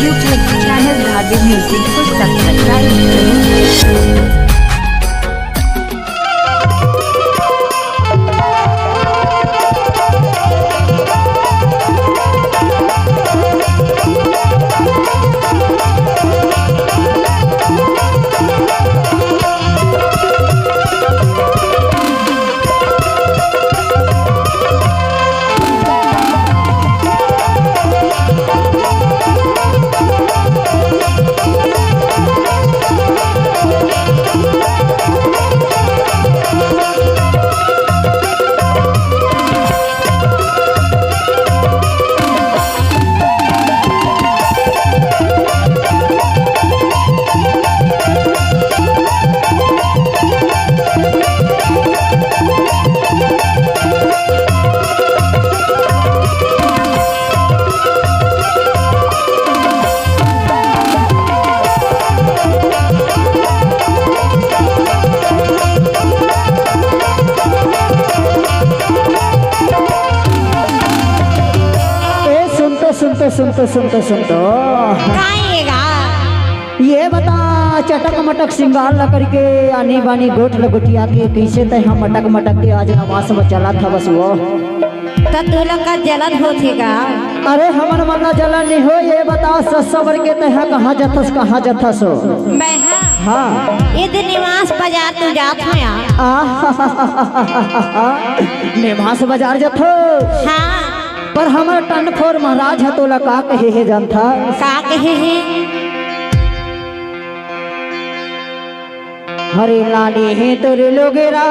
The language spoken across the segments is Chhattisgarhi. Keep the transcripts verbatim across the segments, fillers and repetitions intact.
YouTube channel Dhabi Music को subscribe करें। ए, सुन तो, सुन तो, सुन तो, सुन तो, सुन तो। का ये गा? ये बता, चटक मटक सिंगार ला करके, आनी बानी गोठ ल गोठिया के, कइसे तैं ह मटक मटक के आज नवास म चलत हवस वो? त तोला का जलन होथे गा? अरे, हमन मन ला जलन नइ हो। ये बता, सस सबर के तैं ह कहाँ जथस, कहाँ जथस हो? मैं ह? हाँ। ये दिन निवास बाजार तो जात हँव यार। आ, निवास बाजार जथो? हाँ। पर हमर टनफोर महाराज ह तोला का कहे हे जानथा? का कहे हे? हरे लाली हे तोरे लोगेरा,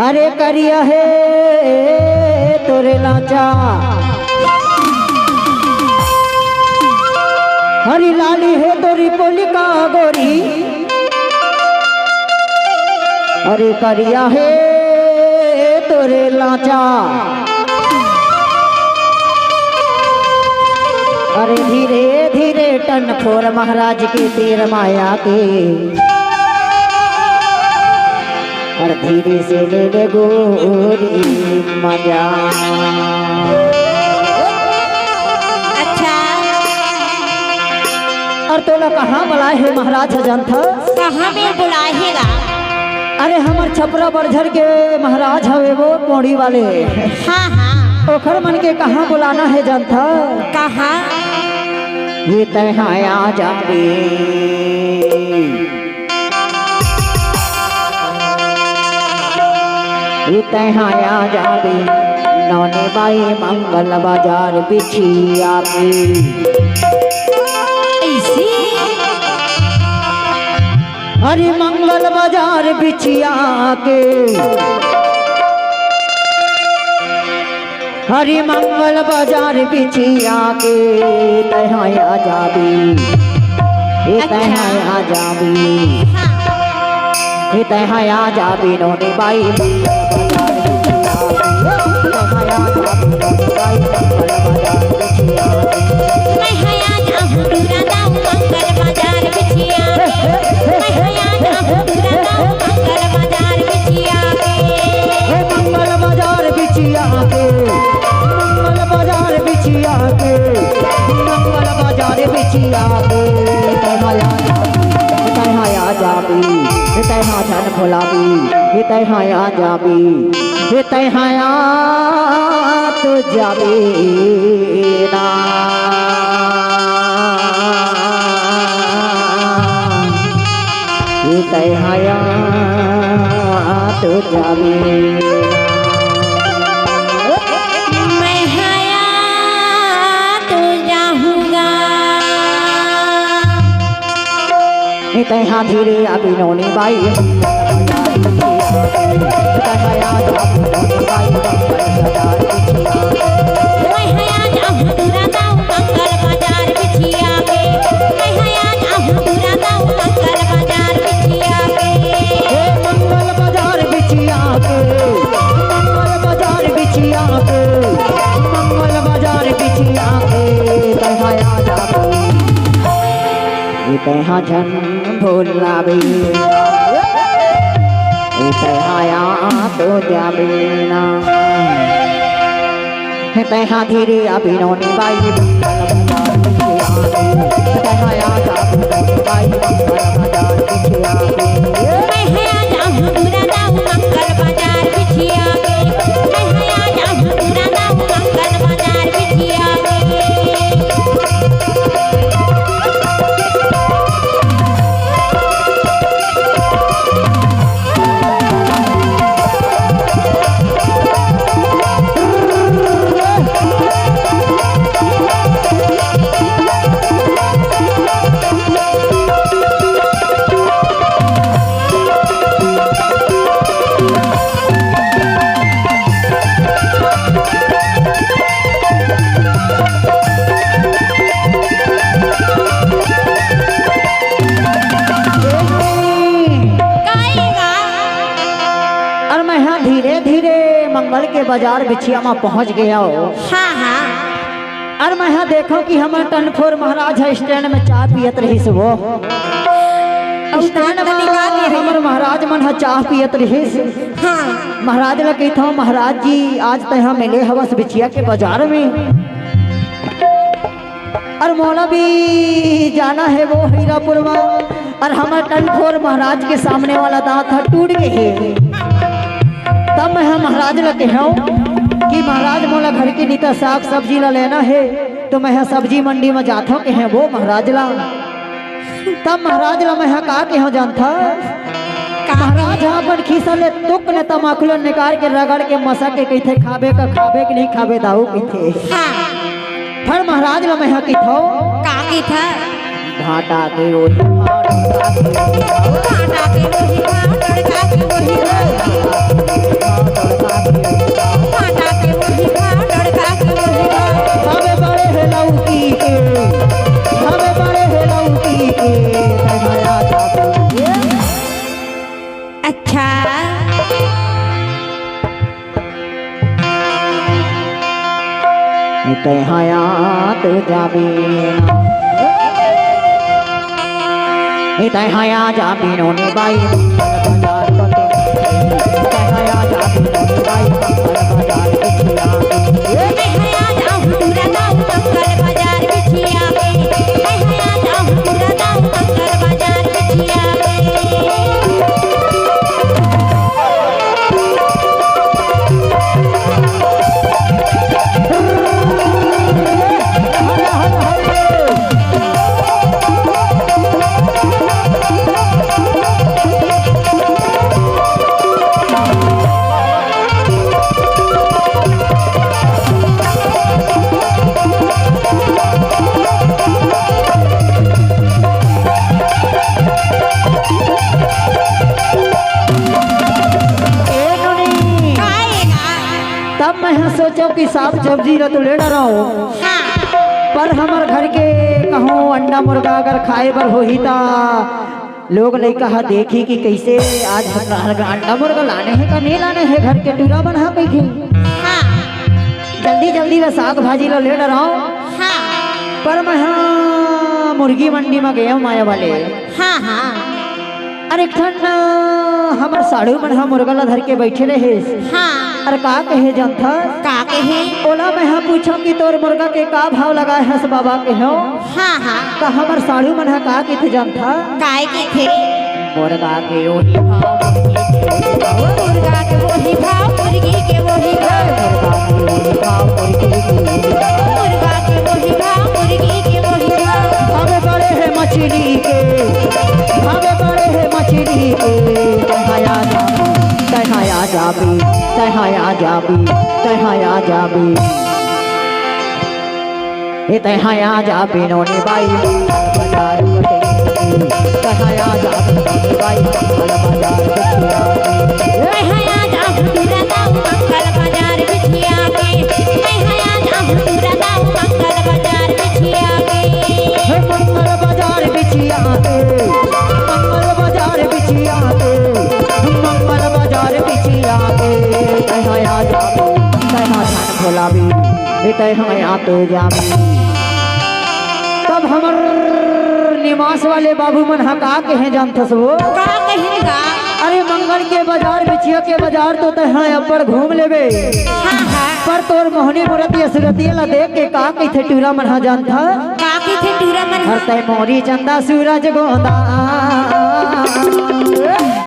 अरे करिया हे तोरे लाचा। हरी लाली हे तोरी पोलिका गोरी, अरे करिया हे तोरे लाचा। अरे धीरे धीरे टनफोर महाराज के तीर माया के। अरे धीरे से ले ले गोरी मजा। अच्छा। अरे तोला कहाँ बुलाए हे महाराज ह जानथा? कहाँ में बुलाए हे गा? अरे हमर छपरा बरझर के महाराज हवे वो पौड़ी वाले। हाँ, हाँ। ओखर मन के कहाँ बुलाना हे जानथा? कहाँ? ये तैं ह आ जाबे। ए तैं ह आ जाबे, नौनी बाई मंगल बाजार बिछिया के। अइसे? हरी मंगल बाजार बिछिया के। हरी मंगल बाजार बिछिया के, तैं ह आ जाबे, ए तैं ह अच्छा। आ जाबे, हाँ। ए तैं ह आ जाबे, नौनी बाई मंगल बाजार बिछिया के, तैं ह आ जाबे, नौनी बाई मंगल बाजार बिछिया के। मैं ह आ जाहूँ टूरा दाऊ मंगल बाजार बिछिया के, मैं ह आ जाहूँ टूरा दाऊ मंगल बाजार बिछिया के। हे मंगल बाजार बिछिया के, मंगल बाजार बिछिया के, मंगल बाजार बिछिया के, तैं ह आ जाबे, तैं ह आ जाबे, तैं ह झन भुलाबे, तैं ह आ जाबे, तैं ह आ तो जाबे ना। ए तैं ह आ तो जाबे। मैं ह आ तो जाहूँ गा। ए तैं ह धीरे आबे नौनी बाई। तैं ह आ जा नौनी बाई। मैं ह आ जाहूँ टूरा दाऊ मंगल बाजार बिछिया के। मैं ह आ जाहूँ टूरा दाऊ मंगल बाजार बिछिया के। हे मंगल बाजार बिछिया के, मंगल बाजार बिछिया के, मंगल बाजार बिछिया के, तैं ह आ जाबे। ए तैं ह झन भुलाबे। ए तैं ह आ तो जाबे ना। ए तैं ह धीरे आबे नौनी बाई। अउ मैं हा धीरे धीरे मंगल के बाजार बिछिया म पहुंच गेंव। हाँ, हाँ। अउ मैं हा देखेंव कि हमर टनफोर महाराज ह स्टैंड म चाय पियत रहिस वो। स्टैंड म हमर महाराज मन ह चाय पियत रहिस। हाँ। महाराज ला कहिथंव, "महाराज जी, आज तैं हा मिले हवस बिछिया के बाजार म।" अउ मोला भी जाना हे वो हीरापुर म, अउ हमर टनफोर महाराज के सामने वाला दांत ह टूट गे हे। तब मैं हा महाराज ला कहेंव कि महाराज, मोला घर के निता साग सब्जी ला लेना हे, तो मैं हा सब्जी मंडी म जाथंव कहेंव वो महाराज ला। तब महाराज ला मैं हा का कहेंव जानथा? का महाराज कहे? हा अपन खीसा ले तुक ने तमाखू ला निकाल के रगड़ के मसक के कहिथे, "खाबे का खाबे कि नहीं खाबे दाऊ?" कहिथे। हाँ। फेर महाराज ला मैं हा कहिथंव। का कहिथा? भांटा के ओही भांटा के ओही भांटा के ओही भांटा के ओही भांटा के ओही भांटा के ओही भांटा के ओही भांटा। हमें बड़े है लौकी के, हमें बड़े है लौकी के, तैं हा आ जाबे। अच्छा। तैं हा आ तो जाबे ना। तैं हा आ जाबे नोनी बाई, मंगल बाजार पटे। तैं हा आ जाबे नोनी बाई, मंगल बाजार पटे। ए नोनी। काय ना? तब मैं हा सोचेंव कि साग सब्जी ला तो ले डरेंव। हाँ। पर हमर घर के कहूँ अंडा मुर्गा अगर खाए बर होही ता लोग लइका हा देखही कि कइसे आज अंडा मुर्गा लाने हे का नहीं लाने हे घर के टूरा मन हा कहिथे। हाँ। जल्दी जल्दी ला साग भाजी ला ले डरेंव। हाँ। पर मैं हा मुर्गी मंडी म गेंव माया वाले। हाँ, हाँ। अरे एक ठन, अ, हमर साढ़ू मन ह मुर्गा ला धर के बइठे रहिस। हाँ। अरे का कहे जानथा? का कहे? ओला मैं ह पूछों कि तोर मुर्गा के का भाव लगाए हस बाबा कहेंव। हाँ, हाँ। त हमर साढ़ू मन ह का कहिथे जानथा? काय कहिथे? मुर्गा के ओही भाव, मुर्गी के ओही भाव, मुर्गा के ओही भाव, मुर्गी के ओही भाव, मुर्गा के ओही भाव, मुर्गी के ओही भाव, मुर्गा के ओही भाव, मुर्गी के ओही भाव। हमें बड़े है मछली के, हमें बड़े है मछली के, तैं हा आ जाबे, तैं हा आ जाबे, तैं हा आ जाबे, तैं हा आ जाबे। ए तैं हा आ जाबे नोनी बाई, मंगल बाजार पटे। तैं हा आ जाबे नोनी बाई, मंगल बाजार पटे। तैं हा आ जाबे नोनी बाई, मंगल बाजार बिछिया के। तैं हा आ जाबे नोनी बाई, मंगल बाजार बिछिया के। हे मंगल बाजार बिछिया के, मंगल बाजार बिछिया के, मंगल बाजार बिछिया के। तैं हा आ जाबे, तैं हा झन भुलाबे, ए तैं हा आ तो जाबे। तब हमर निमास वाले बाबू मन ह का कहे जानथस वो? का कहिन गा? अरे मंगल के बाजार, बिछिया के बाजार तो तैं हा अब्बड़ घूम लेबे। हाँ, हाँ। पर तोर मोहनी मूरत ये सूरतिया ला देख के का कहिथे टूरा मन हा जानथा? का कहिथे टूरा मन हा? हर तै मोरी चंदा सूरज गोंदा।